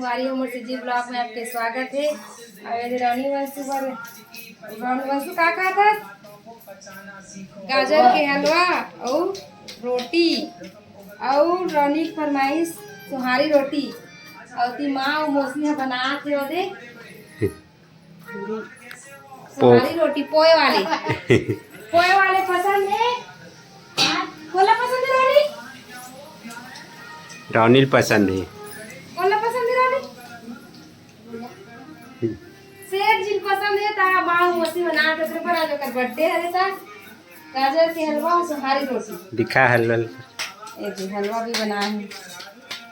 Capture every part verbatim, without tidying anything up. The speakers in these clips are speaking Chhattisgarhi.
हमारी उमर से जी ब्लॉग में आपके स्वागत है। और ये रानी वंशु बर, रानी वंशु का कहा था? गाजर के हलवा और रोटी, और रानी की फरमाइश सुहारी रोटी। और ती माँ और मौसी ह बनात हे ओदे सुहारी रोटी पोए वाले। पोए वाले पसंद है? कोला पसंद है रानी? रानी ल पसंद है। कोला पसंद है रानी? सेठ जी ल पसंद है ता माँ मौसी बना के ओकरे पर आज ओकर बर्थडे हरे ता गाजर के हलवा और सुहारी रोटी। दिखा हलवा ल। ये जी हलवा भी बनाए हैं।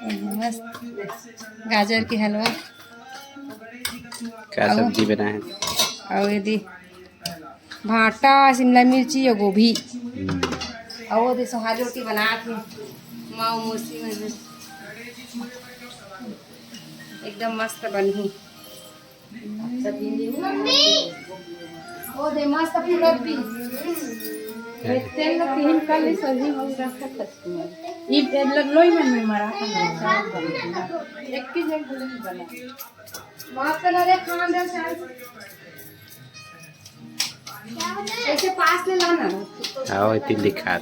ये जी मस्त गाजर के हलवा। का और सब्जी बनाए हैं? और ये दी भांटा, शिमला मिर्ची और गोभी। हम्म। और वो दे सुहारी रोटी बनात हे माँ मौसी मन। एकदम मस्त बनही। मम्मी। ओ दे मस्त फूलत भी। तेल में तीन कल सही हो रहा था। ई तेल लोई मन में मरा था। एक की जगह नहीं बना। मस्त ना रे खान दे शायद। ऐसे पास ले लाना। आओ, इतनी दिखा।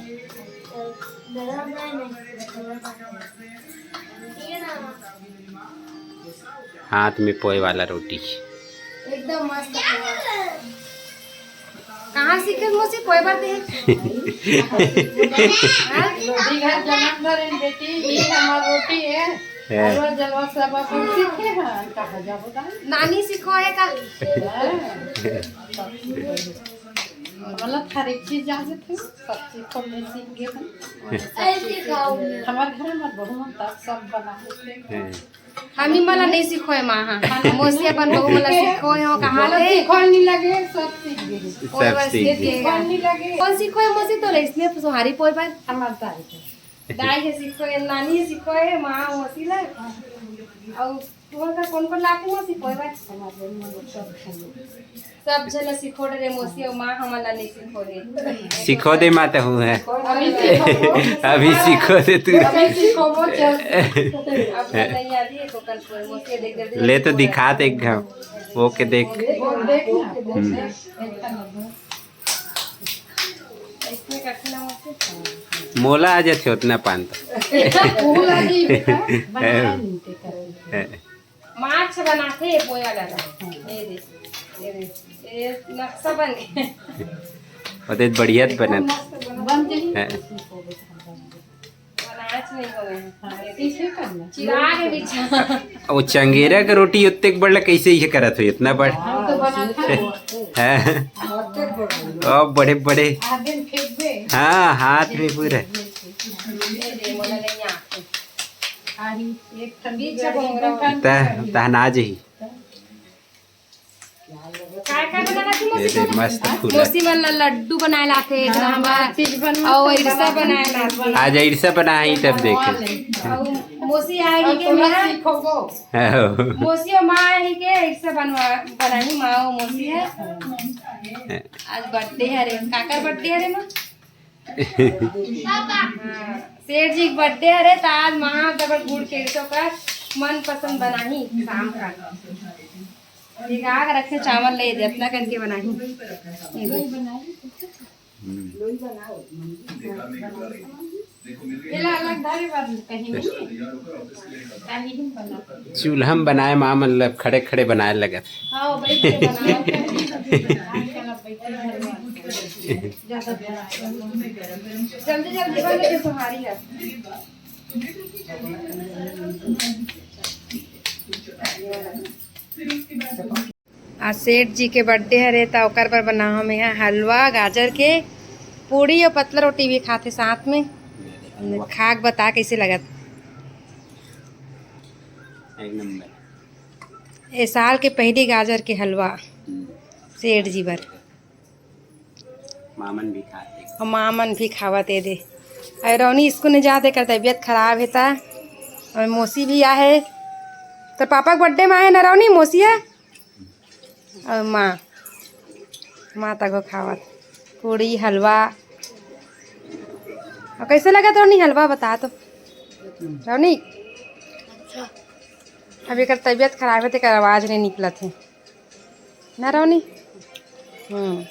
हाथ में पोए वाला रोटी। एकदम मस्त। कहाँ सीखे मौसी पोए बर दे? हाँ? लोधी घर जनम धरे बेटी, ये हमार रोटी है। है। हलवा जलवा सब अपन सीखे हैं, कहाँ जाबो ता? नानी सिखोए का? हाँ। मतलब हर एक चीज जाने थे, सब चीज तो मैं सीख गए हैं। हमारे घर में बहुत तक सब बना लेते हैं। हैं। हमी मला नहीं सिखोए माँ, हाँ। मौसी अपन बहू मला सिखोए हो, कहाँ मतलब ले? सिखोए नहीं लगे, सब सीख गए। कोई सब बार सीख सीख गए। गए। सिखोए नहीं लगे। कौन सिखोए मौसी तो रईसने सुहारी पोए पर? हमार दाई के। दाई के सिखोए, नानी सिखोए, माँ मौसी ला। और तुम्हारे घर कौन कौन लाते मौसी पोए पर? हमारे घर में लोग सब खाए। सब झन सिखो डरे मौसी और माँ हमन ला नहीं सिखो दे। सिखो दे माँ तहूँ है। अभी सिखो। अभी सिखो दे तू। अभी सिखो वो चल। अब नहीं आ रही है तो कल पोए मौसी देख जल्दी ले तो सिखो। दिखात एक घाव। वो के देख। वो देख ना। हम्म। इसमें करके ना मौसी। मोला आ जाथे उतना पान तो। फूल आ गई बेटा। बना लेते करके। माछ बनाथे ये पोया वाला। ये दे, ये दे, ये नक्शा बन गया। ओदे बढ़िया त बनत। बन गई। हैं। बनाच नहीं होवे। हाँ, इसे करना। चिराग है पीछे। वो चंगेरा के रोटी उत्ते बड़ ला कैसे ये करत हो इतना बड़? हम तो बनाते हैं। हैं। अब बड़े बड़े। आदमी फेंक दे। हाँ, हाथ में पूरा। ये दे, मोला नहीं आते। आही, एक ठंडी बीच गाड़ी में एकदम ठंड तह, पड़ी। तहना जही। काय काय बनाना थी ये मौसी दे, को? मस्त फूल है। मौसी मन ला लड्डू बनाए लाथे एक हाँ, नंबर। हर चीज बनवा और तो इरसा बना बनाए लाथे। आज इरसा बनाई तब देखे। और मौसी आएगी और के थोड़ा मेरा? सीखो वो। हाँ। मौसी और माँ आएगी के इरसा बनवा, बनाई माँ और मौसी है। आज बर्थडे है रे, काकर बर्थडे है रे माँ? हाँ, सेठ जी के बर्थडे हरे, त आज माँ डबल गुड़ के तो का मनपसंद बनाही शाम का। भिगा के रखे चावल ले दे, अपना करके बनाही। ये दे। हम्म। एला अलग धरे बर कहीं नहीं। चूल्हा में बनाए माँ, मतलब खड़े खड़े बनाए लगत। हाँ, बैठ के बनाओ। आजकल अब बैठ के घर में ज्यादा बनाओ। जल्दी जल्दी बने के तुम्हारी है। आज सेठ जी के बर्थडे हरे, त ओकर बर बनाहूँ मैं ह हलवा, गाजर के पूड़ी और पतला रोटी भी खाथे साथ में। खा के बता कैसे लगत। एक नंबर। ए साल के पहली गाजर के हलवा हम्म। सेठ जी बर। मामन भी खाते। और मामन भी खावत ए दे। अरे रौनी स्कूल नहीं जाते, कर तबीयत खराब है ता। और मौसी भी आहे। तो पापा के बर्थडे में आहे ना रौनी, मौसी है? और माँ, माँ तको खावत पूड़ी हलवा। और कैसे लगा तो नहीं हलवा, बता तो रौनी। अच्छा। अब एकर तबीयत खराब हे, तेकर आवाज नहीं निकलत हे ना, रोनी? हम्म।